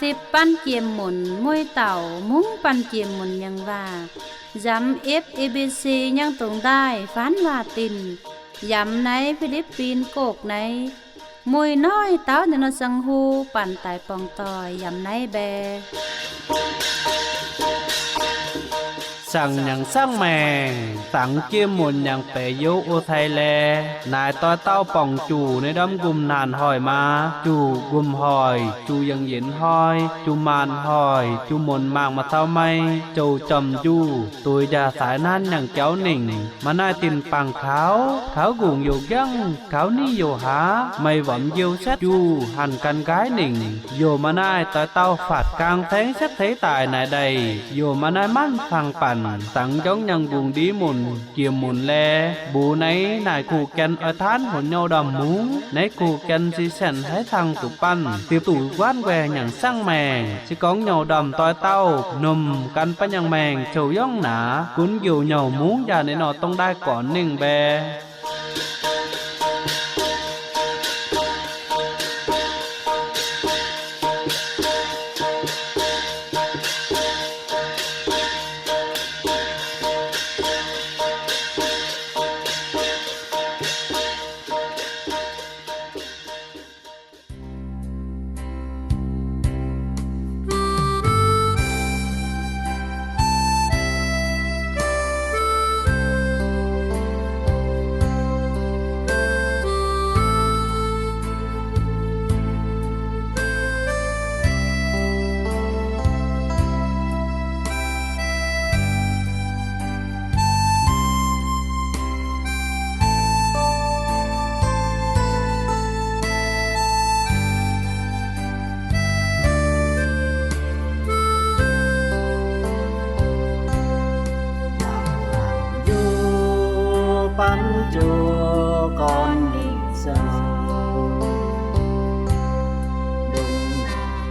Sipv banh jiex munc mueiz dauh mungv banh jiex munc nyangc waac, yamv epv A B C nyangv dongh ndaaih faanv waac-dinc, yamv naaiv Fi^lipv^bin Gokv naaiv, mueiz noiv dauh ninh nor ziangh hu banh daaih borngz doic yamv naaiv mbae. Saangc nyangc saangv maengc, dangx jiex munc nyangc baeqc youz o cai laeh, naaic doix dauh borngc juqc ninh ndorm nqumh naanc hoic maa, juqc nqumh hoic, juqc yienx yienx hnoi, juqc maanc hoic, juqc munc mangc maaih taux maiv jouh jorm njuh, duix njaah saaix nanv nyangc jauv ningc. Maaih naaiv dinc bangc kaux, kaux nqungc youc nqangv, kaux ni youc haav, meih womx njiu setv juh hanc gan nqaaiv ningc. Youc maaih naaiv doix dauh faatv gaang saengv setv ceix daaih naaic ndaih, youc maaih naaiv manv fangx banc dangx njorngv nyangc nqungc ndiev munc jiex munc laeh, mbuox naaiv naaic kuh gaen oix taanv hmuonx nyouh ndorm mungv. Naaiv kuh gaen si saenx haiv cang zuqc banh, diex duqv guaanv nquaengx nyangc saangv maengc. Se gorngv nyouh ndorm doix dauh nomh gan banh nyangc maengc cou yorngv naaic, gunv youc nyouh mungv yaac ninh nor dongh ndaaih gornc ningh mbae. Yie bun zuqc gorn mingh zoux lungh naanc,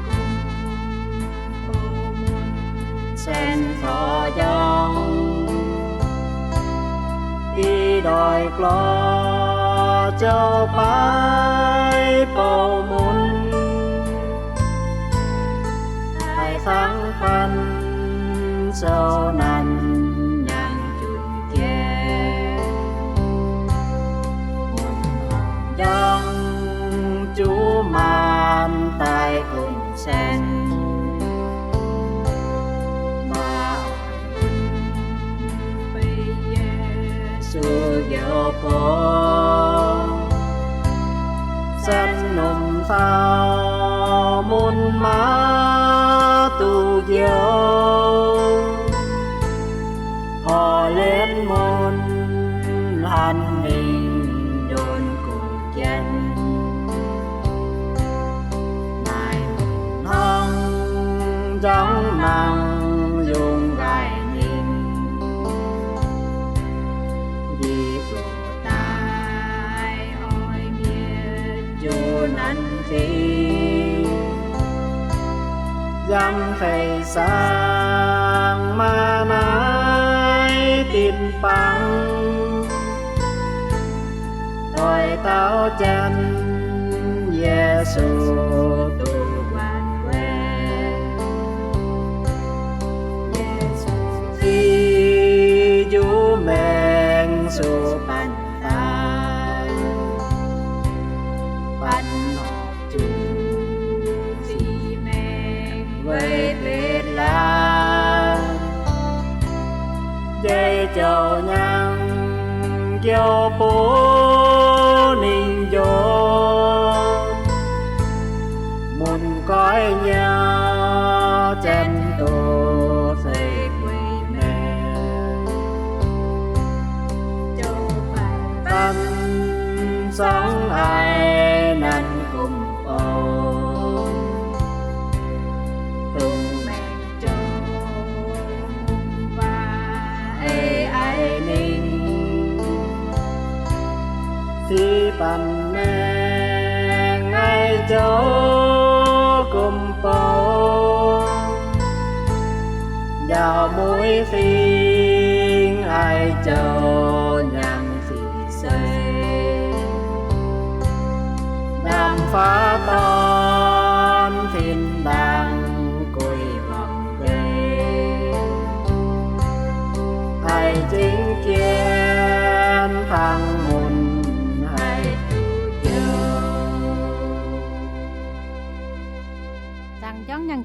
saeng corc njorngv, i ndoih glor zouv baaix bouh mun. Daaih cangv banh zoux naanc nyaanh junc jiex, njorngv zuqc maanc daaih gong-saeng. Maaih Yesu njoux bung, saenx lomc faaux mun maa duqv njoux, horpc lienv mun hanc mingh ndon gong jienv. Naaiv hnangv njorngv mangc yungz nqaaic ninh, yie zuqc daaih oix mietc juv nanv fingx. Yiem feix zaangc maaih naaiv dinc bangc, doix dauh Janx, Yesu duqv waanc gueix. Yesu ziqc njuov maengx suqc banh daaih, banh norqc zuqc ziqc maengx weic betv laangh. Jai jouh nyangx jouh bun ninh njoux, mun goiv nyei Janx doz zeiv gueix maengx, jouh banh zorngv aiv nanv gomh bou. Dongh maengc jouh waac ei aiv ningh, sic banh maengx aiv jouh gomh bou. Njaaux mueiz fingx aiv jouh nyangx sic seix, ndaam faaux dorn tin ndaangc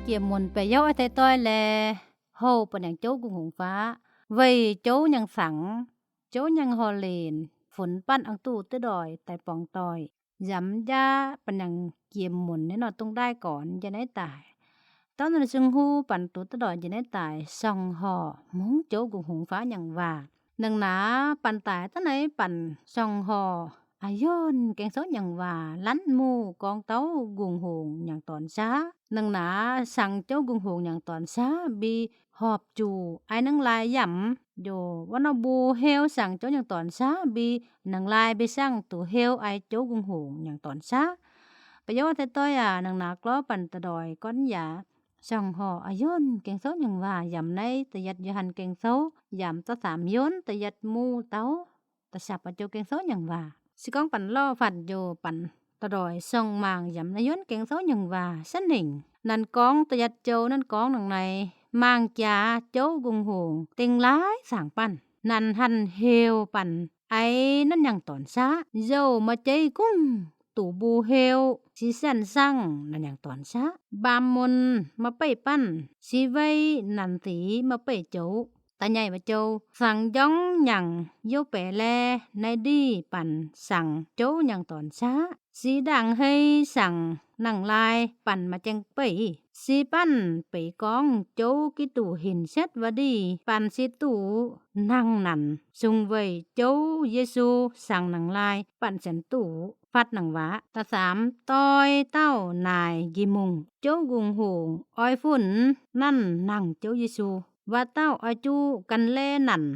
Jiex munc baeqc youv oix deix doix laeh, houh ba'nyaangc jouv nqungh hngongx faqv, weih jouv nyangc fangx, jouv nyangc horh lenc, funx banh a'duqv duqv ndoih daaih borngz doic, yamv jaav ba'nyaangc jiex munc nyei nor dongh ndaaih gornx njiec naaiv daaih. Dauh naaiv zungh huv banh duqv duqv ndoih njiec naaiv daaih, siang-horh mungv jouv nqungh hngongx faqv nyangc waac. Nangc naaiv banh daic daaih naaiv banh siang-horh a'yonh gaeng souv nyangc waac, lanv muh gorngv dauh nqungh hngongx nyangc dornc saav. Nangc naaiv siang jouv nqungh hngongx nyangc dornc saav mbi horpc zuqc ai nangv laai yamv. Njoh wuov nor mbuo heuc siang jouv nyangc dornc saav mbi, nangc laai mbi siang duqv heuc ai jouv nqungh hngongx nyangc dornc saav. Baeqc youv deix doix aac, nangc naaiv glorv banh da'ndoic gorngv yaac siang-horh a'yonh gaeng souv nyangc waac yamv naaiv da'yietv Yo^han gaeng souv yamv da'saamx Yo^han da'yietv muv dauh da'sapc joux gaeng souv nyangc waac. Se gorngv banh lorh fatv njoh banh da'ndoic siang-maangc yamv naaiv Yo^han gaeng souv nyangc waac setv ningc. Nanc gorngv da'yietv joux nanc gorngv nangc naaiv, maangh jaax jouv nqungh hngongx dingh laaix zaangc banh. Nanc hanc heuc banh ai nanv nyangc dornc saav. Youh maaih jeiv gungv duqv mbuo heuc, se siang-saangv nanc nyangc dornc saav. Mbaamh mun maaih beiv banh, se weic nanc zic maaih beiv joux. Da'nyeic joux, saangc njorngv nyangc youh baeqc laeh, naaiv ndih banh saangc jouv nyangc dornc saav. Se ndaangc hei saangc nangc laai banh maaih jangx beiv. Se banh beic gorngv jouv Giduc hinc setv wuov ndih banh se duqv nangh nanc, sung weic jouv Yesu saangc nangc laai banh sienx duqv fatv nangc waac. Da'saamx, doix dauh naaic nqi mungh jouv nqungh hngongx oix funx nanv nangh jouv Yesu. Wuov dauh oix juqv gan laeh nanc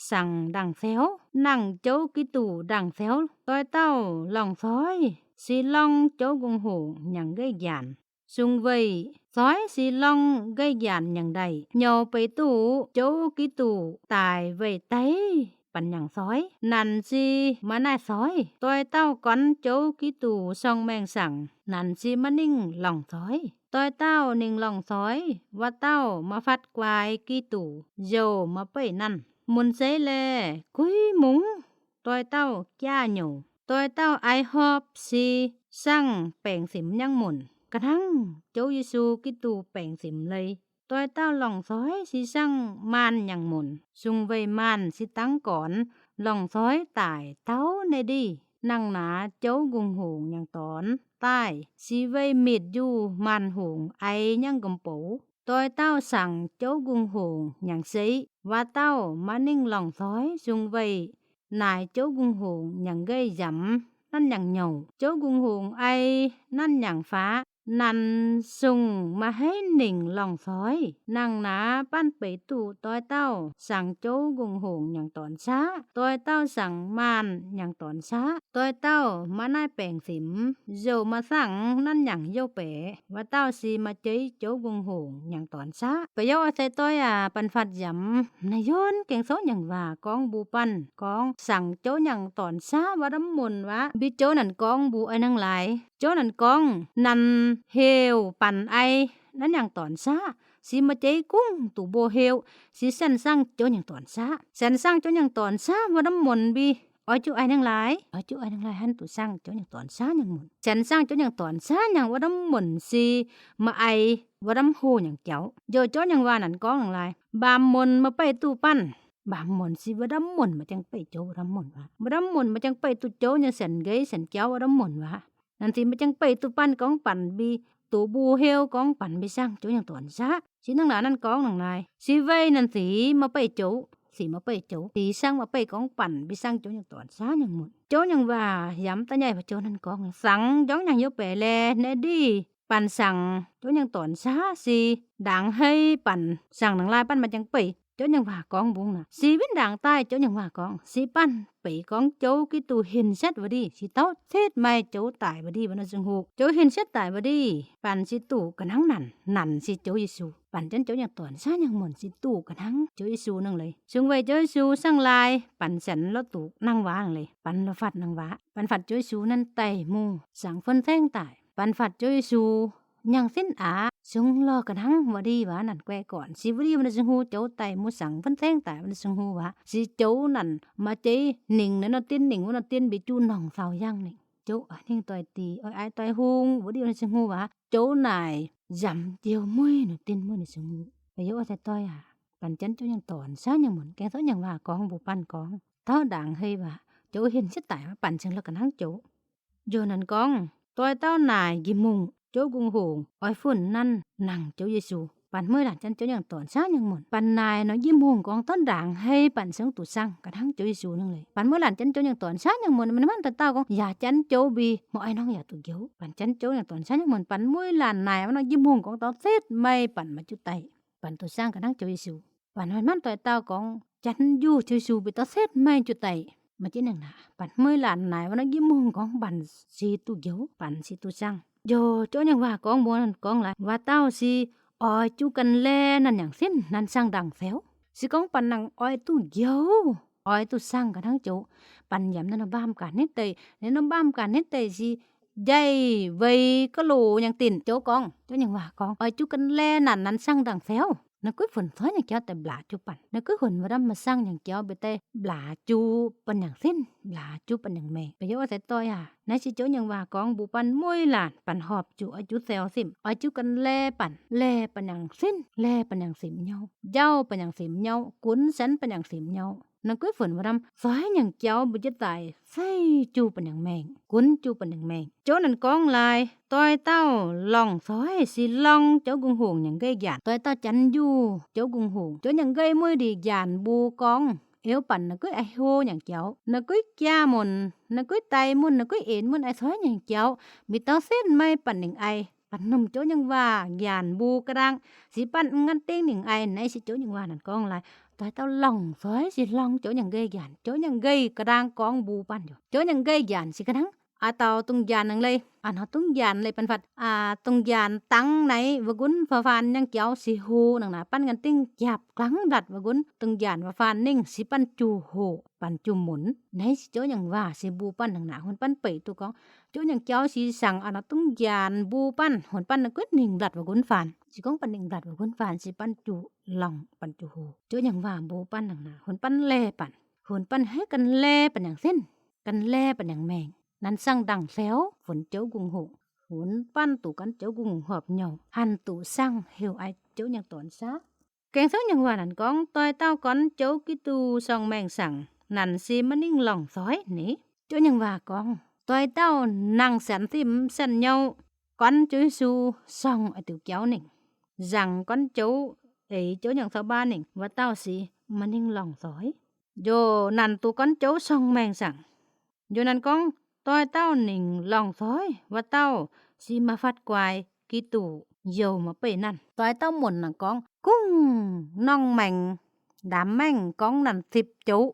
saangc ndaangc fioux, nangh jouv Giduc ndaangc fioux. Doix dauh lorngc soiv se lorngc jouv nqungh hngongx nyangc nqeiv njaanc, sung weic soiv se lorngc nqeiv njaanc nyangc ndaic. Nyouz beic duqv jouv Giduc daic weic daiv banh nyangc soiv. Nanc se maaih naaiv soiv. Doix dauh gorngv jouv Giduc sorng maengh saangc, nanc se maiv ningh lorngc soiv. Doix dauh ningh lorngc soiv, wuov dauh maaih fatv guaix Giduc, youh maaih beiv nanv. Mun zeiv laeh guiv mungv, doix dauh jaav nyouc. Doix dauh ai horpc se saangv baengc simx nyangv munc, ga'hnangv jouv Yesu Giduc baengc simx leiz. Doix dauh lorngc soiv se saangv maanh nyangc munc, sung weic maanh se dangv gornx lorngc soiv daic taux naaiv ndih. Nangh naaiv jouv nqungh hngongx nyangc dornx daaih, se weic mitc njuh maanh hngongx ai nyangv nqomh bouc. Doix dauh saangc jouv nqungh hngongx nyangc seix, wuov dauh maiv ningh lorngc soiv, sung weic naaic jouv nqungh hngongx nyangc nqeiv nzamx nanv nyangc nyouc. Jouv nqungh hngongx ai nanv nyangc faqv, nanc sung maiv haiv ningc lorngc soiv. Nangh naaiv banh beic duqv doix dauh saangc jouv nqungh hngongx nyangc dornx saqv, doix dauh saangc maanh nyangc dornx saqv, doix dauh maiv naaiv baengc simx, youh maiv saangv nanv nyangc youh baeqc, wuov dauh se maaih jeiv jouv nqungh hngongx nyangc dornx saqv. Baeqc youv oix se doix aac, banh fatv yamc naaiv yonv gaeng souv nyangc waac gorngv mbuo banh gorngv saangc jouv nyangc dornx saqv wuov ndamv munc waac. Mbi jouv nanc gorngv mbuo ai nangh laaix. Jouv nanc gorngv nanc heuc banh ai nanv nyangc dornx saqv. Se maaih jeiv gungv duqv mbuo heuc, se siang-saangv jouv nyangc dornx saqv. Siang-saangv jouv nyangc dornx saqv wuov ndamv munc mbi oix juqv ai nangh laaix, oix juqv ai nangh laaix hanv duqv saangv jouv nyangc dornx saqv nyangc munc. Siang-saangv jouv nyangc dornx saqv nyangc wuov ndamv munc se maaih ai wuov ndamv hoh nyangc jaux. Njoux jouv nyangc waac nanc gorngv nangh laaix, mbaamh munc maaih beiv duqv banh. Mbaamh munc se wuov ndamv munc maaih jangx beiv jouv wuov ndamv munc waac. Wuov ndamv munc maaih jangx beiv duqv jouv nyei sienx nqeiv sienx jauv wuov ndamv munc waac. Nanc zic maaih jangx beiv duqv banh gorngv banh mbi, duqv mbuo heuc gorngv banh mbi saangv jouv nyangc dornx saqv. Se nangh naaiv nanc gorngv nangh naaiv, se weic nanc zic maaih beiv jouv, zic maaih beiv jouv, zic saangv maaih beiv gorngv banh mbi saangv jouv nyangc dornx saqv nyangc munc. Jouv nyangc waac yamc da'nyeic joux nanc gorngv, saangc njorngv nyangc youh baeqc laeh, naaiv ndih banh saangc jouv nyangc dornx saqv se ndaangc hei banh saangc nangh laaih banh maaih jangx beiv. Jouv nyangc waac gorngv mbungv naaic, se win ndaangc daaih jouv nyangc waac gorngv, se banh beic gorngv jouv Giduc hinc setv wuov ndih, se tov citv maaih jouv daic wuov ndih wuov norm ziangh hoc. Jouv hinc setv daic wuov ndih, banh se duqv ga'hnangv nanc, nanc se jouv Yesu. Banh jienv jouv nyangc dornx saqv nyangc munc se duqv ga'hnangv jouv Yesu nangh leiz. Sung weic jouv Yesu saangv laaih, banh sienx lorz duqv nangh waac nangh leiz, banh lorz fatv nangh waac. Banh fatv jouv Yesu nanv daaih mungh saangc fun-saengv daic. Banh fatv jouv Yesu nyangh sinv aqv. Sung lorz ga'hnangv wuov ndih waac, nanc guaix gornc, se wuov ndih wuov norm ziangh hoc jouv daaih mungh saangc fun-saengv daic wuov norm ziangh hoc waac, se jouv nanc maaih jeiv ningc naaiv norm dien ningc wuov norm dien mbi juqv norngc faaux yangh ningc. Jouv oix ningh doix-diex, oix aiv doix-hung wuov ndih wuov norm ziangh hoc waac. Jouv naaic nzamx njoux mueiz, ninh dinh mueiz, ninh cingx nguqc. Ba'youz oix daaih doix aac, banh janv jouv nyangv dorn, saav nyangv munc. Gaeng souv nyangv waac gorngv mbuox banh gorngv, tauv ndaangc hei waac, joux hinc sieqv daic maiv banh cingx lorh ga'hnangv joux. Njoux naanc gorngv, doix dauh naaic nqimh hungh, jouv nqungh hungh, oix funx nanv nangc joux Yesu. Banh mueiz laanh janv jouv nyangv dorn, saav nyangv munc. Banh naaic nor nqimh hungh gorngv tauv ndaangc hei banh cingx duqv saangv ga'hnangv joux Yesu nangv leiz. Banh mueiz laanh janv jouv nyangv dorn, saav nyangv munc, maiv maaih dauh dauh gorngv yaac janv jouv mbi, meih oix hnangv yaac duqv njoux. Banh janv jouv nyangv dorn, saav nyangv munc. Banh mueiz laanh naaic wuov nor nqimh hungh gorngv taux setv meih banh maaih jiuv daic, banh duqv saangv ga'hnangv joux Yesu. Banh maiv maaih dauh dauh gorngv janv njuh joux Yesu mbi taux setv meih jiuv daic, maaih jienv nangc naaic. Banh mueiz laanh naaic wuov nor nqimh hungh gorngv banh se duqv njoux, banh se duqv saangv. Njoux jouv nyangv waac gorngv mbuox gorngv laaix, waac dauh se oix jiu gan laeh nanc nyanc sinv, nanc siang ndaangc ceux. Se gorngv banh nangc oix duqv njoux, oix duqv saangv ga'hnangv joux, banh yaac mv norm mbaam gaax nitv deic. Ninh norm mbaam gaax nitv deic se njaih weic ga'loc nyangc dinc. Joux gorngv, jouv nyangv waac gorngv oix jiu gan laeh nanc, nanc siang ndaangc ceux. Naaiv guiv funx coix nyangc jauv daaih mblaac jiu banh. Naaiv guiv funx wuov norm siang nyangc jauv mbi daaih mblaac jiu banh nyanc sinv, mblaac jiu banh nyanc maengc. Ba'youz oix daaih doix aac, naaiv se jouv nyangv waac gorngv mbuox banh mueiz laanh, banh horpc zuqc oix jiu ceux simv, oix jiu gan laeh banh, laeh banh nyanc sinv, laeh banh nyanc simv nyauv, njaaux banh nyanc simv nyauv, gunv senv banh nyanc simv nyauv. Naaiv guiv funx wuov norm coix nyangc jauv mbuo jienv daaih zeiv jiu banh nyanc maengc, gunv jiu banh nyanc maengc. Jouv naanc gorngv laaix, doix dauh lorngc coix se lorngh jouv nqungh hungh nyangc nqeih njaanc. Doix dauh janx njuh jouv nqungh hungh, jouv nyangc nqeih mueiz ndeic njaanc mbuo gorngv, eu, banh naaiv guiv aih hlo nyangc jauv, naaiv guiv jaa munc, naaiv guiv daix munc, naaiv guiv enx munc, aih coix nyangc jauv, mbi taux setv meih banh ninh aih. Banh norm jouv nyangc waac njaanc mbuo ga'ndangh, se banh mv gaanv dingv ninh aih. Naaiv se jouv nyangc waac naanc gorngv laaix, doix dauh lorngc coix se lorngh jouv nyangc nqeih njaanc. Jouv nyangc nqeih ga'ndangh gorngv mbuo banh, jouv nyangc nqeih njaanc se ga'ndangh a'daux dungz njaanc nangv leiz, a'hnoi dungz njaanc leiz banh fatv, dungz njaanc dangx naaiv wuov gunv faaux faanh nyangc jauv se hoqc nangc naaic, banh gaanv dingv japc gangv mbatc wuov gunv dungz njaanc faaux faanh ningh se banh juh hoqc, banh juh munc. Naaiv se jouv nyangc waac se mbuo banh nangc naaic, hunv banh beic duqv gorngv, jouv nyangc jauv se sangx a'hnoi dungz njaanc mbuo banh, hunv banh naaiv guiv ningh mbatc wuov gunv faanh. Se gorngv banh ningh mbatc wuov gunv faanh se banh juh lorngc, banh juh hoqc. Jouv nyangc waac mbuo banh nangc naaic, hunv banh laeh banh, hunv banh haiv gan laeh banh nyanc sinv, gan laeh banh nyanc maengc, nanc siang ndaangc ceux, funx jouv nqungh hungh, hunv banh duqv gan jouv nqungh hungh horpc nyouh, hanc duqv saangv heuc aih jouv nyangc dorn saah. Gaeng souv nyangc waac naanc gorngv, doix dauh gorn jouv Giduc sorng maengh saangc, naanc se maiv ningh lorngc coix ni. Jouv nyangc waac gorngv, doix dauh nangh sienx simv sienx nyouh, gorn jouv Yesu sorng a'diuc jauv ningh, nzaangc gorn jouv, eix jouv nyangc caux baav ningh, wuov dauh se maiv ningh lorngc coix. Njoux naanc duqv gorn jouv sorng maengh saangc. Njoux naanc gorngv, doix dauh ningh lorngc coix, wuov dauh se maaih fatv guaix Giduc youh maaih beih nanv. Doix dauh munc naanc gorngv, kungx norngh maengx ndaamv maengh gorngv naanc zipc jouv,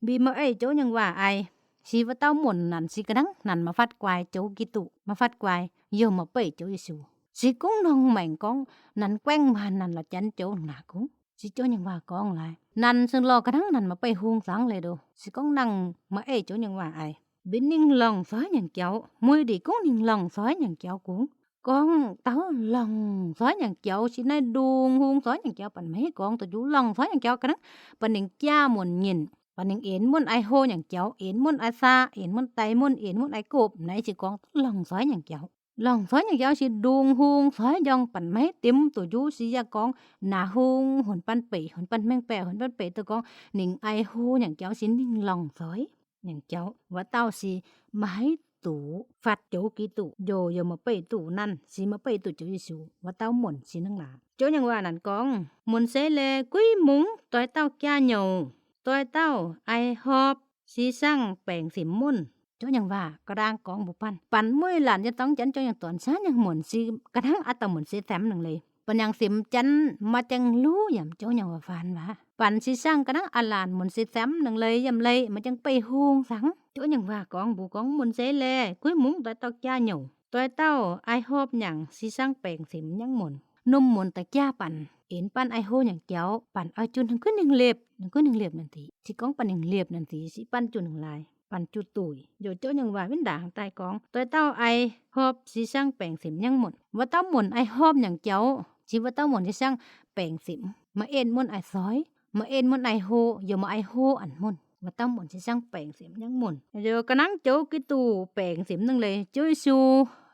mbi maaih eix jouv nyangc waac aih. Se wuov dauh munc naanc se ga'ndangh naanc maaih fatv guaix jouv Giduc, maaih fatv guaix youh maaih beih jouv Yesu. Se kungx norngh maengx gorngv naanc guaengv maanh naanc la'janv jouv naaic kungx. Se jouv nyangc waac gorngv laaix, naanc se lorh ga'ndangh naanc maaih beih hung zaangv leiz ndoh. Se gorngv nangh maaih eix jouv nyangc waac aih, mbi ningh lorngc coix nyangc jauv, mueiz ndeic kungx ningh lorngc coix nyangc jauv kungx. Gorngv dauh lorngc coix nyangc jauv se naaiv ndongc hung coix nyangc jauv, banh maiv hiuv gorngv da'juv lorngc coix nyangc jauv ga'ndangh banh ningh jaa munc nyinc, banh ningh enx munc aih hlo nyangc jauv, enx munc aih saa, enx munc daix munc, enx munc aih gopv, naaiv se gorngv lorngc coix nyangc jauv. Lorngc coix nyangc jauv se ndongc hung coix njorngh, banh maiv dimv da'juv se yaac gorngv naaic hung hunc banh beic, hunc banh mengh baeqc, hunc banh beic duqv gorngv ninh aih hlo nyangc jauv se ninh lorngc coix nyangc jauv. Wuov dauh se maiv duqv fatv joux Giduc, njoux youh maaih beih duqv nanv, se maaih beih duqv joux Yesu. Wuov dauh munc se hnangv naaic. Jouv nyangc waac naanc gorngv, munc seix laeh guiv mungz doix dauh jaa nyouc, doix dauh aih hopv se sangv baengc simx munc. Jouv nyangc waac ga'ndangh gorngv mbuo banh, banh mueiz laanh yaac dorngx janv jouv nyangc dorn saah nyangc munc se ga'ndangh a'dauh munc se semx nangc leiz. Banh nyangc simx janv maaih jaeng-luv yaac jouv nyangc waac faanx waac. Banh se sangv ga'ndangh a'laanc munc se semx nangc leiz yaac leiz maaih jaeng beih hung zaangv. Jouv nyangc waac gorngv mbuo gorngv, munc seix laeh guiv mungz doix dauh jaa nyouc, doix dauh aih hopv nyangc se sangv baengc simx nyangc munc. Norm munc daaih jaa banh, enx banh aih hlo nyangc jauv, banh oix junh ninh guiv ningh liepc, ninh guiv ningh liepc naaic dic. Se gorngv banh ningh liepc naaic dic se banh junh nangc laaix, banh junh duih. Njoux jouv nyangc waac win ndaangc daaih gorngv, doix dauh aih hopv se sangv baengc simx nyangc munc. Wuov dauh munc aih hopv nyangc jauv se wuov dauh munc se sangv baengc simx, maaih en munc aih soix, maaih en munc aih hlo, youh maaih aih hlo a'munc. Wuov dauh munc se sangv baengc simx nyangc munc. Youh ga'nangv joux Giduc baengc simx nangc leiz, joux Yesu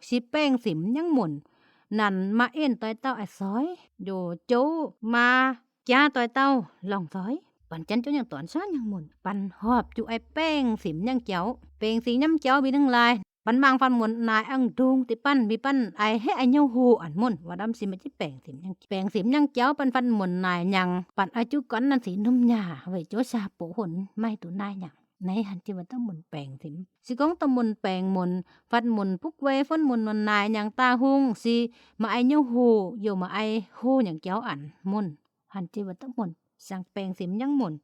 se baengc simx nyangc munc. nanc maa en doix dauh a'soix, njoux jouv maa jaav doix dauh lorngh nzoix. Banh janv jouv nyangv dornc saav nyangv munc, banh horpc juqc aengx baengh simx nyangv jauv. Baengh simx nyangv jauv mbi nangv laaih, banh mangc fatv munc naaic aengx ndungx deix banh mbi, banh aix heiv aix nyouv hoqc a'munc, waac ndamv sin maaih jienv baengh simx nyangv, baengh simx nyangv jauv. Banh fatv munc naaic nyangc, banh oix juv gorn nanv sic ndomh nyaah weic jouv saa boqc honc maiv duqv naaiv nyangc. Naaiv hanc jiex waac dauh munc baengh simx. Se gorngv dauh munc baengh munc, fatv munc bukv wei, fun munc naaic nyangc daauh hungh si maaih aix nyouv hoqc, youh maaih aix hoqc nyangc jauv a'munc, hanc jiex waac dauh munc, saangc baengh simx nyangv munc.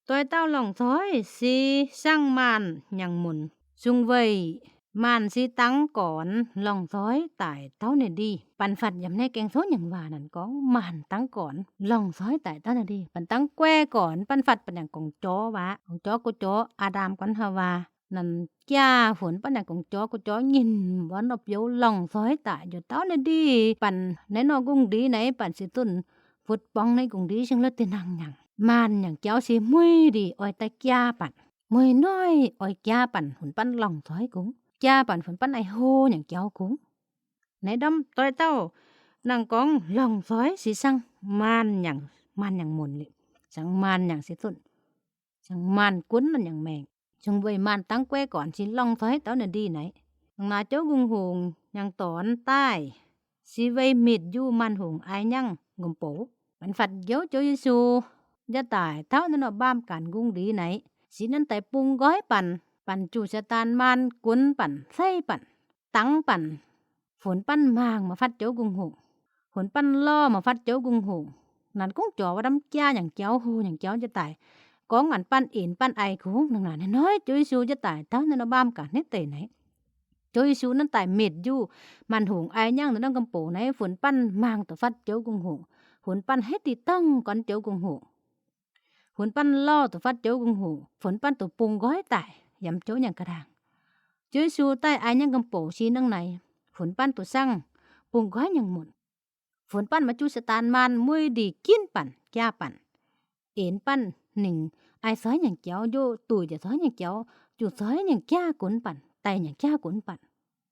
Doix dauh lorngh nzoix si saangv maanh nyangc munc, sung weih maanh si dangv gornx lorngh nzoix daic dauh naaic ndih. Banh fatv yiem naaiv gaeng-zoux nyangc waac naaic gorngv maanh dangv gornx lorngh nzoix daic dauh naaic ndih. Banh dangv guai gornx, banh fatv banh yangh gorngv jorv waac, gorngv jorv guv jorv, Aa^ndam gorngv Haawaa, nanc jaa funx banh yangh gorngv jorv guv jorv nyinh wuov nor biouv lorngh nzoix daic njoux dauh naaic ndih. Banh naaiv nor gungv ndiev naaiv, banh se dunh futv borngv naaiv gungv ndiev singx lov dinh nangh nyangc. Maanh nyangc jauv se mueiz ndiev oix daaih jaa banh, mueiz noic oix jaa banh funx banh lorngh nzoix kungx, jaa banh funx banh aix hoqc nyangc jauv kungx. Naaiv ndamv doix dauh nangh gorngv lorngh nzoix se saangv maanh nyangc, maanh nyangc munc liuz, saangv maanh nyangc se dunh, saangv maanh gunv nanv nyangc maengh. Sung weih maanh dangv guai gornx se lorngh nzoix dauh naaic ndih naaiv. Naaiv jouv nqungh hungc nyangc dornx daaih, se weih mitc njuh maanh hungh aix nyangv nqomh bouc. Banh fatv njoux Ziouv Yesu yaac daic taux naaiv norm mbaamv gaax gungv ndiev naaiv, se nanv daaih bungx nqoi banh, banh juqc Saadaan maanh gunv banh, seiv banh, dangv banh, funx banh maangh maaih fatv jouv nqungh hungc, funx banh lorh maaih fatv jouv nqungh hungc. Nanv gorngv jorc waac ndamv jaa nyangc jauv, hoqc nyangc jauv yaac daic. Gorngv nanv banh inx banh aix kungx. Naaiv hnoi Ziouv Yesu yaac daic taux naaiv norm mbaamv gaax naaiv deix naaiv. Ziouv Yesu nanv daaih mitc njuh maanh hungh aix nyangv naaiv norm nqomh bouc naaiv, funx banh maangh duqv fatv jouv nqungh hungc, funx banh haiv dih dangv gorn jouv nqungh hungc, funx banh lorh duqv fatv jouv nqungh hungc, funx banh duqv bungx nqoi daic yiem jouv nyangc ga'ndaangc. Ziouv Yesu daaih aix nyangv nqomh bouc sin nangv naaiv, funx banh duqv saangv bungx nqoi nyangc munc, funx banh maaih juqc Saadaan maanh mueiz ndiev ginv banh, jaa banh, inx banh ninh aix zoix nyangc jauv, njoh duih njiec zoix nyangc jauv, juqc zoix nyangc jaa gunv banh, daic nyangc jaa gunv banh.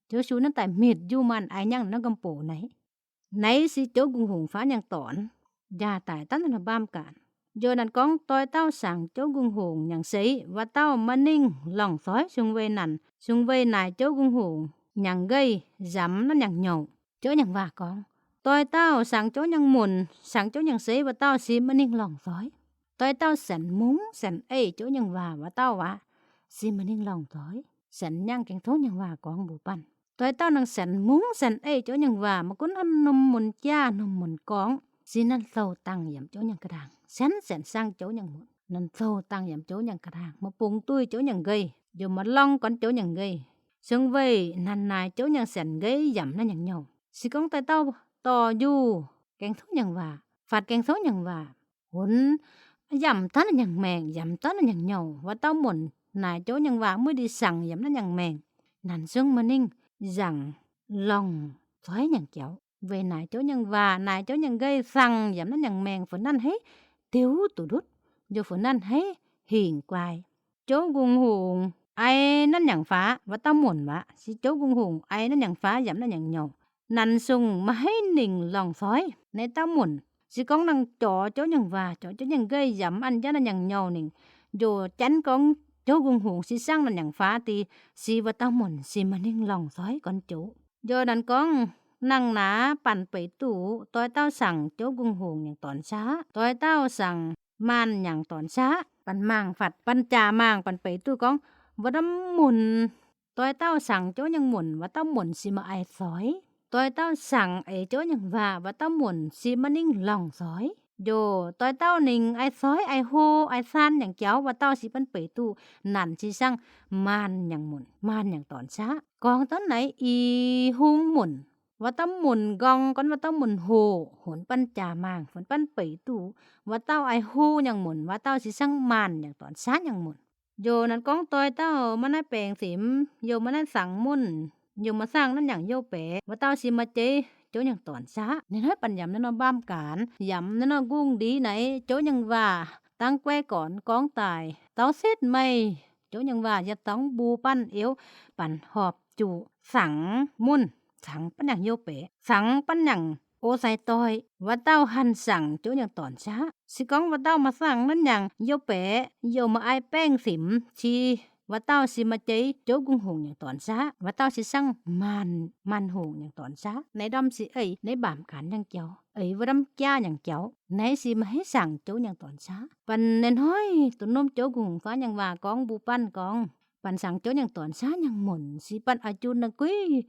Ziouv Yesu nanv daaih mitc njuh maanh aix nyangv norm nqomh bouc naaiv. Naaiv se jouv nqungh hungc faav nyangc dornx, yaac daic taux naaiv norm mbaamv gaax. Njoux nanv gorngv doix dauh saangc jouv nqungh hungc nyangc seix, waac dauh maaih ninh lorngh zoix sung weih nanc, sung weih naaic jouv nqungh hungc nyangc nqeih yamv nanv nyangc nyouh. Jouv nyangc waac gorngv, doix dauh saangc jouv nyangc munc, saangc jouv nyangc seix, waac dauh se maaih ninh lorngh zoix. Doix dauh sienx mungv sienx eix jouv nyangc waac, waac dauh waac se maaih ninh lorngh zoix. Sienx nyangv gaeng-zoux nyangc waac gorngv mbuox banh, doix dauh nangh sienx mungv sienx eix jouv nyangc waac, maiv gunv hnamv norm munc jaa norm munc gorngv, se nanv zoux dangh yiem jouv nyangc ga'ndaangc, sienx sienx saangv jouv nyangc munc, nanv zoux dangh yiem jouv nyangc ga'ndaangc, maiv bungx duih jouv nyangc nqeih, yaac maiv lorngv gorn jouv nyangc nqeih. Sung weih nanv naaic jouv nyangc sienx nqeih yamv nanv nyangc nyouh. Se gorngv doix dauh dorh njuh gaeng-zoux nyangc waac, fatv gaeng-zoux nyangc waac, hunv yamv taux nanv nyangc maengh, yamv taux nanv nyangc nyouh, waac dauh munc naaic jouv nyangc waac mueiz ndiev saangc yamv nanv nyangc maengh, nanv zungv maaih ninh nzaangc lorngh zoix nyangc jauv. Weic naaic jouv nyangc waac, naaic jouv nyangc nqeih saangc yamv nanv nyangc maengh, funx nanv haiv diuv duqv ndutv, njoux funx nanv haiv hingh guai. Jouv nqungh hungc aix nanv nyangc faav, waac dauh munc waac, se jouv nqungh hungc aix nanv nyangc faav yamv nanv nyangc nyouh, nanv zungv maaih haiv ninh lorngh zoix naaiv dauh munc. Se gorngv nangh jorx jouv nyangc waac, jorx jouv nyangc nqeih yamv an jienv nanv nyangc nyouh ninh, njoux janv gorngv jouv nqungh hungc se saangv nanv nyangc faav deix, se waac dauh munc se maaih ninh lorngh zoix gorn jouv. Njoux nanv gorngv nangh naaic banh beic duqv doix dauh saangc jouv nqungh hungc nyangc dornx saqv, doix dauh saangc maanh nyangc dornx saqv. Banh mangc fatv, banh jaax mangc, banh beic duqv gorngv, waac dauh munc, doix dauh saangc jouv nyangc munc, waac dauh munc se maaih eix zoix. Doix dauh saangc eix jouv nyangc waac, waac dauh munc se maaih ninh lorngh zoix. Njoux doix dauh ninh eix zoix, eix hlo, eix saan nyangc jauv, waac dauh se banh beic duqv nanc se saangv maanh nyangc munc, maanh nyangc dornx saqv. Gorngv dauh naaiv i hungh munc, waac dauh munc nqorngv gorn waac dauh munc hoqc, hunv banh jaax mangc, funx banh beic duqv, waac dauh eix hlo nyangc munc, waac dauh se saangv maanh nyangc dornx saqv nyangc munc. Njoux nanv gorngv doix dauh maaih naaiv baengc simx, youh maaih naaiv saangc munc, youh maaih saangv nanv nyangc youh baeqc, waac dauh se maaih jeiv jouv nyangc dornx saqv. Ninh hnoi banh yamv naaiv norm mbaamv gaanx, yamv naaiv norm nqungh ndiev naaiv, jouv nyangc waac dangv guai gornx gorngv daaih, dauh setv meih, jouv nyangc waac yietc dorngx mbuox banh, euv banh horpc juqc saangc munc, cangx banh nyaangc youh baeqc, cangx banh nyaangc o sai doix. Wuov dauh hanc saangc jouv nyangc dornc saav. Se gorngv wuov dauh maaih saangc nanv nyaangc youh baeqc, youh maaih ai baengh simx, si wuov dauh si maaih jeiv jouv gungh hungc nyangc dornc saav. Wuov dauh si sangv maanc, maanc hungc nyangc dornc saav. Naaiv ndorm si eix naaiv mbaamc gaanx nyangc jauv, eix wuov ndorm jaav nyangc jauv. Naaiv si maaih haaix saangc jouv nyangc dornc saav. Banh naaiv hnoi duqv norm jouv gungh hungc faaux nyangc waac gorngv mbuo banh gorngv, banh saangc jouv nyangc dornc saav nyangc munc, si banh oix junh naaiv guiv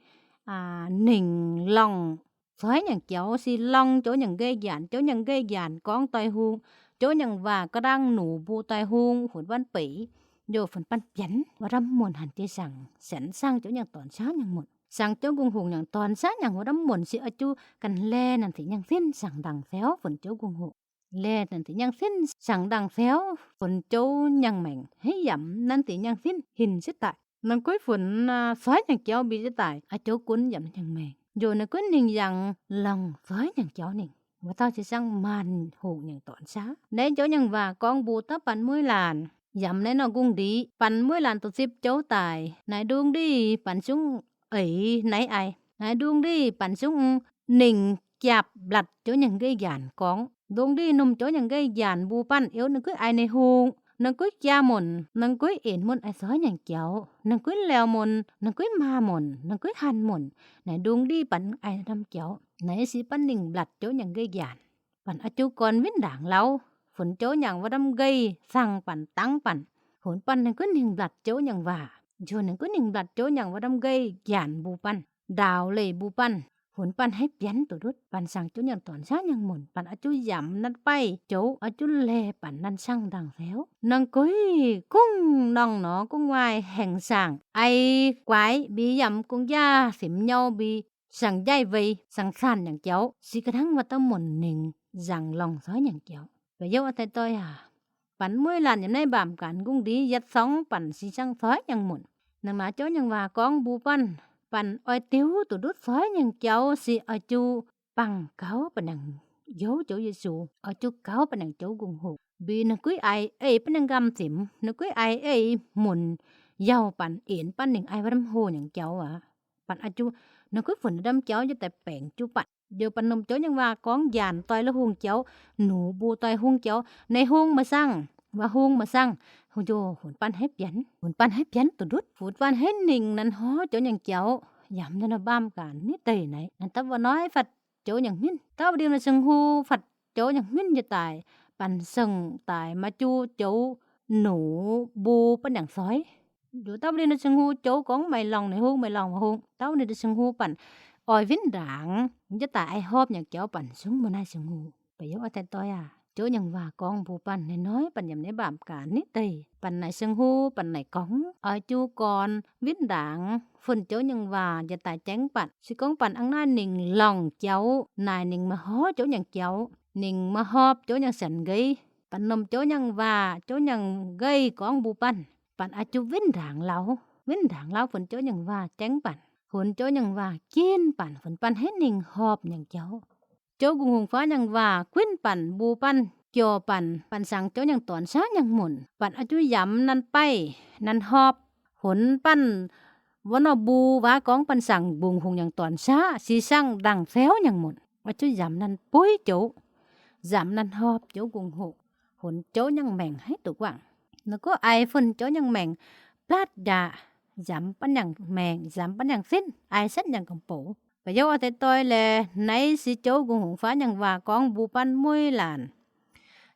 ningc lorngh soiv nyangc jauv, si lorngh jouv nyangc nqeiv njaanc, jouv nyangc nqeiv njaanc gorngv doix hung, jouv nyangc waac ga'ndangh nuc mbuo doix hung, funx banh beic, youh funx banh bienx wuov ndorm munc hanc jiex saangc, sienx saangc jouv nyangc dornc saav nyangc munc. Saangc jouv gungh hungc nyangc dornc saav nyangc wuov ndorm munc si oix junh ganh laeh naanc sic nyangc sinv saangc ndaangc fioux funx jouv gungh hungc. Laeh naanc sic nyangc sinv saangc ndaangc fioux funx jouv nyangc maengc, haaix yaac naanc sic nyangc sinv hinc jienv daaih. Naaiv guiv funx soiv nyangc jauv mbi jienv daaih, oix jouv gunv yaac nyangc maengc. Youh naaiv guiv ningh yangh lorngh soiv nyangc jauv ningc. Wuov dauh se sangv maanc hungh nyangc dornc saav. Naaiv jouv nyangc waac gorngv mbuo daav banh mueiz laanh yaac naaiv nor gungv ndic, banh mueiz laanh doqc zipv jouv daaih, naaiv ndung ndih banh zungv eix naaiv ai. Naaiv ndung ndih banh zungv ningc jaapv mblatc jouv nyangc nqeiv njaanc gorngv. Ndung ndih norm jouv nyangc nqeiv njaanc mbuo banh euv naaiv guiv ai ninh hungh, naaiv guiv jaa munc, naaiv guiv inc mun ai soiv nyangc jauv, naaiv guiv laauh munc, naaiv guiv maa munc, naaiv guiv hanc munc. Naaiv ndung ndih banh ai ndamv jauv. Naaiv si banh ningc mblatc jouv nyangc nqeiv njaanc. Banh oix junh gorn win ndaangc lauh, funx jouv nyangc wuov ndamv nqeiv cangh banh dangv banh, funx banh ninh guiv ningc mblatc jouv nyangc waac, njunh ninh guiv ningc mblatc jouv nyangc wuov ndamv nqeiv njaanc mbuo banh, ndaaux leih mbuo banh, funx banh haiv bienx duqv ndutv. Banh saangc jouv nyangc dornc saav nyangc munc, banh oix junh yamc naanc baih jouv, oix junh laeh banh naanc sangv ndaangc fioux. Naaiv guiv gungv norngh nor gungv waaic haengh saangc, ai guaaix mbi yamc gong-jaax simx nyau mbi, saangc njaih wei, saangc saanh nyangc jauv, se ga'hnangv wuov dauh munc ningc nzaangc lorngh soiv nyangc jauv. Ba'youz a'daaih doic aac, banh mueiz laanh yaac naaiv mbaamc gaanx gungv ndic yietc sorngv banh si sangv soiv nyangc munc. Naaiv naaic jouv nyangc waac gorngv mbuo banh, banh oix diuv duqv ndutv soiv nyangc jauv se oix junh bangc gauh banh nyangc youv jouv Yesu, oix junh gauh banh nyangc jouv gungh hoc. Mbi naaiv guiv ai eix banh nyangc nqamv zimx, naaiv guiv ai eix munc yauh banh inc banh ningc ai wuov ndamv hoh nyangc jauv aac. Banh oix junh naaiv guiv funx ndamv jauv jienv daaih baengc juqv banh. Youh banh norm jouv nyangc waac gorngv njaanc doix la'hungh jauv, nuc mbuo doix hungh jauv, naaiv hungh maaih sangv, waac hungh maaih sangv, hungh jouv funx banh haiv bienx, funx banh haiv bienx duqv ndutv, funx banh haiv ningc naanc horv jouv nyangc jauv. Yaac naaiv nor mbaamc gaanx maiv deix naaiv, naaiv dapv wuov hnoi fatv jouv nyangc hminh, dapv wuov ndiev naaiv seng hu fatv jouv nyangc hminh jienv daaih, banh seng daaih maaih junh jouv nuc mbuo banh nyangc soiv. Nduov dapv wuov ndiev naaiv seng hu jouv gorngv maaih lorngh ninh hungh, maaih lorngh waac hungh, dapv wuov ndiev naaiv seng hu banh oix win ndaangc jienv daaih ai horpc nyangc jauv banh zungv maaih naaiv seng hu. Ba'youz a'daaih doic aac, jouv nyangc waac gorngv mbuo banh naaiv hnoi banh yaac naaiv mbaamc gaanx maiv deix. Banh naaic seng hu banh naaic gorngv oix junh gorn win ndaangc funx jouv nyangc waac jienv daaih jangv banh. Se gorngv banh hnangv naaiv ningc lorngh jauv naaic ningc maaih horv jouv nyangc jauv, ningc maaih horpc jouv nyangc sienx nqeiv. Banh norm jouv nyangc waac, jouv nyangc nqeiv gorngv mbuo banh, banh oix junh win ndaangc lauh, win ndaangc lauh funx jouv nyangc waac jangv banh, funx jouv nyangc waac ginv banh, funx banh haiv ningc horpc nyangc jauv. Jouv gungh hungh faaux nyangc waac gunv banh mbuo banh, jouh banh, banh saangc jouv nyangc dornc saav nyangc munc, banh oix junh yamc naanc baih, naanc horpc, funx banh wuov nor mbuo waac gorngv banh saangc gungh hungh nyangc dornc saav, si sangv ndaangc fioux nyangc munc, oix junh yamc naanc buiv jouv, yamc naanc horpc jouv gungh hungh, funx jouv nyangc maengc haiv duqv guangc. Naaiv gorngv ai funx jouv nyangc maengc blatv ndaangc, yamc banh nyangc maengc, yamc banh nyangc sinv, ai setv nyangc gomh bouc. Ba'youz a'daaih doic leh, naaiv se jouv gungh hungh faaux nyangc waac gorngv mbuo banh mueiz laanh.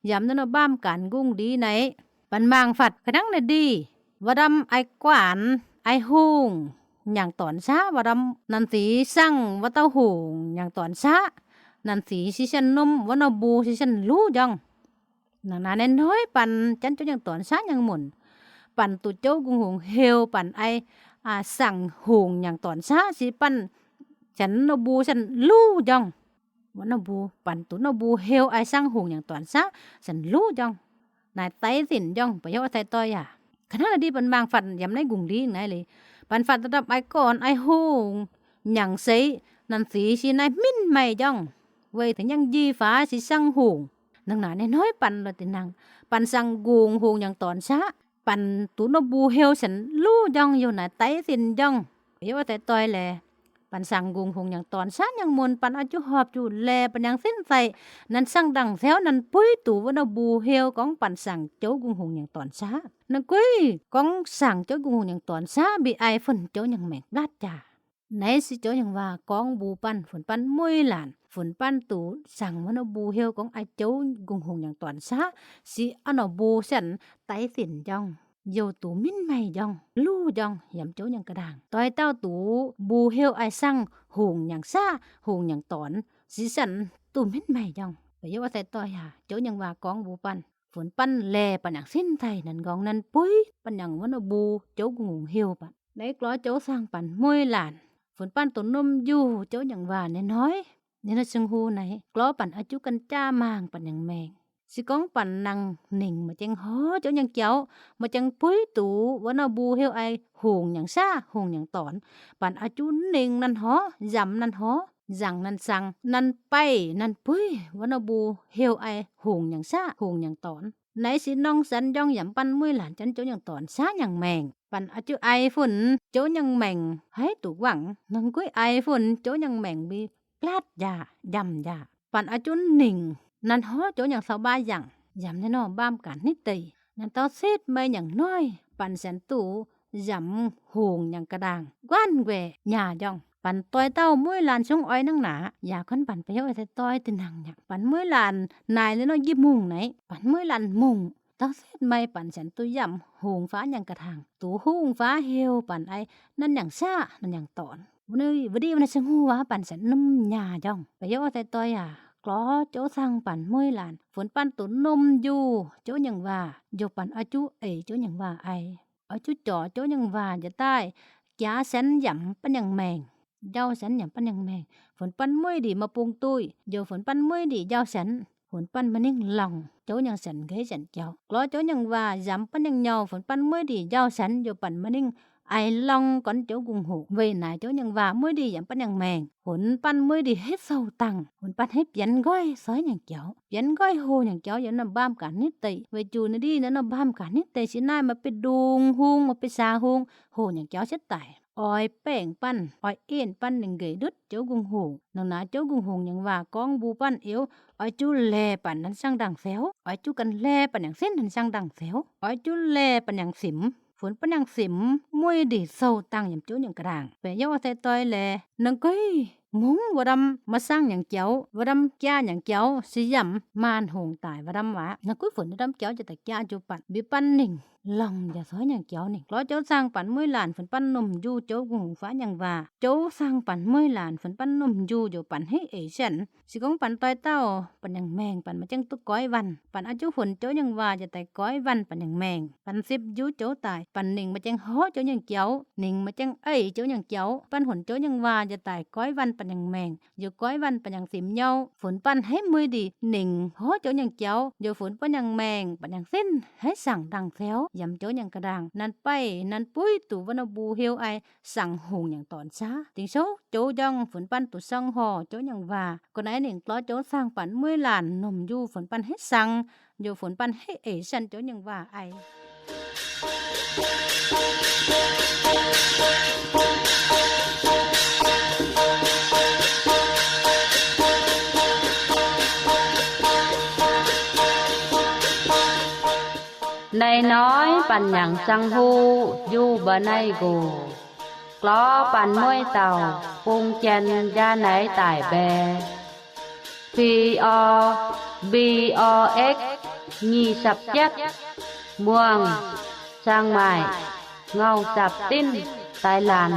Yamc naaiv nor mbaamc gaanx gungv ndic naaiv, banh mangc fatv ga'hnangv naaiv ndih, wuov ndamv ai guaanx, ai hungh nyangc dornc saav, wuov ndamv naanc sic sangv wuov dauh hungh nyangc dornc saav, naanc sic si sienx norm, wuov nor mbuo si sienx luv njorngh. Naaiv naaiv hnoi banh janv jouv nyangc dornc saav nyangc munc, banh duqv jouv gungh hungh heuc banh ai sangv hungh nyangc dornc saav, se banh sienx nor mbuo sienx luv njorngh. Wuov nor mbuo banh duqv nor mbuo heuc ai sangv hungh nyangc dornc saav sienx luv njorngh. Naaiv daiv zinh njorngh, ba'youz a'daaih doic aac. Ga'hnangv naaiv ndih banh mangc fatv yamc naaiv gungv ndic naaiv liuz, banh fatv ndamv ai gorn ai hungh nyangc seix, naanc sic si naaiv minv meih njorngh, weic tengx nyangh njih faaux si sangv hungh. Naaiv naaiv hnoi banh lorz dinh nangh, banh sangv gungh hungh nyangc dornc saav, banh duqv nor mbuo heuc sienx luv njorngh, youh naaiv daiv zinh njorngh, ba'youz a'daaih doic leh. Banh saangc nqungc hungc nyangc dornc saav nyangc mun, banh oix jiu horpc jiu laeh banh nyangc sin zaih, nanc saangv ndaangc ziouv, nanc buiv duqv wuov norm mbuo heuc gorngv banh saangc jouv nqungc hungc nyangc dornc saav. Naaiv guei gorngv saangc jouv nqungc hungc nyangc dornc saav, mbi ai funx jouv nyangc maengc mbaatv jaax. Naaiv se jouv nyangc waac gorngv mbuox banh, funx banh mueiz laanh, funx banh duqv saangc wuov norm mbuo heuc gorngv ai jouv nqungc hungc nyangc dornc saav, se wuov norm mbuo sienx daiv zinc njorngh, youh duqv min-maih njorngh, luv njorngh yiem jouv nyangc ga'ndaangc. Doix dauh duqv mbuo heuc ai saangc hungc nyangc saav, hungc nyangc dornc, se sienx duqv min-maih njorngh. Ba'youz oix se doix yaac jouv nyangc waac gorngv mbuox banh, funx banh laeh banh nyangc sin zaih, nanc nqorngv nanc buiv banh nyangc wuov norm mbuo jouv nqungc hungc heuc banh. Naaiv glorv jouv saangc banh mueiz laanh, funx banh duqv nomh njuh jouv nyangc waac naaiv hnoi, ninh naaiv seng hu naaiv glorv banh oix jiu ganh jaav maangh banh nyangc maengc. Se gorngv banh nangc ningc maaih jangx horv jouv nyangc jauv, maaih jangx buiv duqv wuov norm mbuo heuc ai hungc nyangc saav, hungc nyangc dornc, banh oix jiu ningc nanc horv, nzamc nanc horv, nzaangc nanc saangc, nanc baih nanc buiv wuov norm mbuo heuc ai hungc nyangc saav, hungc nyangc dornc. Naaiv se norm sienx njorngh yaac banh mueiz laanh jienv jouv nyangc dornc saav nyangc maengc. Banh oix jiu ai funx jouv nyangc maengc haiv duqv wangc. Naaiv guei ai funx jouv nyangc maengc mbi mbaatv jaax, njamc jaax. Banh oix jiu ningc nanc horv jouv nyangc saux mbaa yangc, yaac naaiv norm mbaam gaax nitv deic, naaiv dauh setv mei nyangc noiv, banh sienx duqv nzamc hungc nyangc ga'ndaangc guanh nquaeqc nyaah njorngh. Banh doix dauh mueiz laanh zungv oix nangv naaic, yaac gorngv banh ba'youz oix se doix dinh nangc nyaqc. Banh mueiz laanh naaic naaiv norm njiec mungh naaiv, banh mueiz laanh mungh, dauh setv mei banh sienx duqv nzamc hungh faav nyangc ga'ndaangc, duqv hungh faav heuc banh ai nanc nyangc saav, nanc nyangc dornc. Wuov ndiev wuov naaiv seng hu waac banh sienx nomh nyaah njorngh. Ba'youz oix se doix yaac glorv jouv saangc banh mueiz laanh, funx banh duqv nomh njuh jouv nyangc waac, njoux banh oix jiu eix jouv nyangc waac ai, oix jiu jorc jouv nyangc waac njiec daaih, jaax sienx yaac banh nyangc maengc, njaaux sienx yaac banh nyangc maengc. Funx banh mueiz ndiev maaih bung duih, njoux funx banh mueiz ndiev njaaux sienx, funx banh maaih ninh longc jouv nyangc sienx nqeiv sienx jauv. Glorv jouv nyangc waac nzamc banh nyangc nyouh, funx banh mueiz ndiev njaaux sienx, njoux banh maaih ninh aix longc gorn jouv nqungc hoc. Weic naaiv jouv nyangc waac mueiz ndiev yaac banh nyangc maengc, funx banh mueiz ndiev haiv sou dangh, funx banh haiv bienx nqoiv soiv nyangc jauv. Bienx nqoiv hoc nyangc jauv yiem norm mbaam gaax nitv deic, weic zuqc naaiv ndiev naaiv norm mbaam gaax nitv deic se naaiv maaih beix ndungx hung, maaih beix saax hung, hoc nyangc jauv setv daic. Oix baengh banh, oix en banh ninh nqeic ndutv jouv nqungc hoc. Nangc naaiv jouv nqungc hoc nyangc waac gorngv mbuox banh, Euv, oix jiu laeh banh nanc siang-ndaangc fioux, oix jiu ganh laeh banh nyangc sin nanc siang-ndaangc fioux, oix jiu laeh banh nyangc simx, funx banh nyangc simx mueiz ndiev sou dangh yiem jouv nyangc ga'ndaangc. Ba'youz oix se doix laeh, naaiv guei mungv wuov ndamv maaih saang nyangc jauv, wuov ndamv jaa nyangc jauv se yaac maanc hungh daic wuov ndamv aqv. Naaiv guei funx wuov ndamv jauv jiex daaih jaa jiu banh, mbiv banh ningc longc yaac soiv nyangc jauv ningc. Glorv jouv saang banh mueiz laanh funx banh nomh njuh jouv nqungc hoc faav nyangc waac. Jouv saang banh mueiz laanh funx banh nomh njuh njoux banh haiv eix sienx. Se gorngv banh doix dauh banh nyangc maengc, banh maaih jangx duqv goiv waanh, banh oix jiu funx jouv nyangc waac jiex daaih goiv waanh banh nyangc maengc. Banh sipv njuv jouv daaih, banh ningc maaih jangx horv jouv nyangc jauv, ningc maaih jangx eix jouv nyangc jauv, banh funx jouv nyangc waac jiex daaih goiv waanh banh nyangc maengc, njoux goiv waanh banh nyangc simx nyouh, funx banh haiv mueiz ndiev ningc horv jouv nyangc jauv, njoux funx banh nyangc maengc, banh nyangc sin haiv saang-ndaangc fioux yiem jouv nyangc ga'ndaangc, nanc baih nanc buiv duqv wuov norm mbuo heuc ai saang hungh nyangc dornc saav. Dingc sou jouv njorngh funx banh duqv song horc jouv nyangc waac. Ga'naaiv ninh glorv jouv saang banh mueiz laanh nomh njuh funx banh haiv saang, njoux funx banh haiv eix sienx jouv nyangc waac ai. Naaiv hnoi banh nyangc sang hu, njuh mba'naaiv nqox, glorv banh mueiz dauh bung jien njaa naaiv daic mbae, P O, B O X, nyic sapv jietv, Muangh, Sang Maaic, Ngau Sapv Dinv, Taiv Laanh.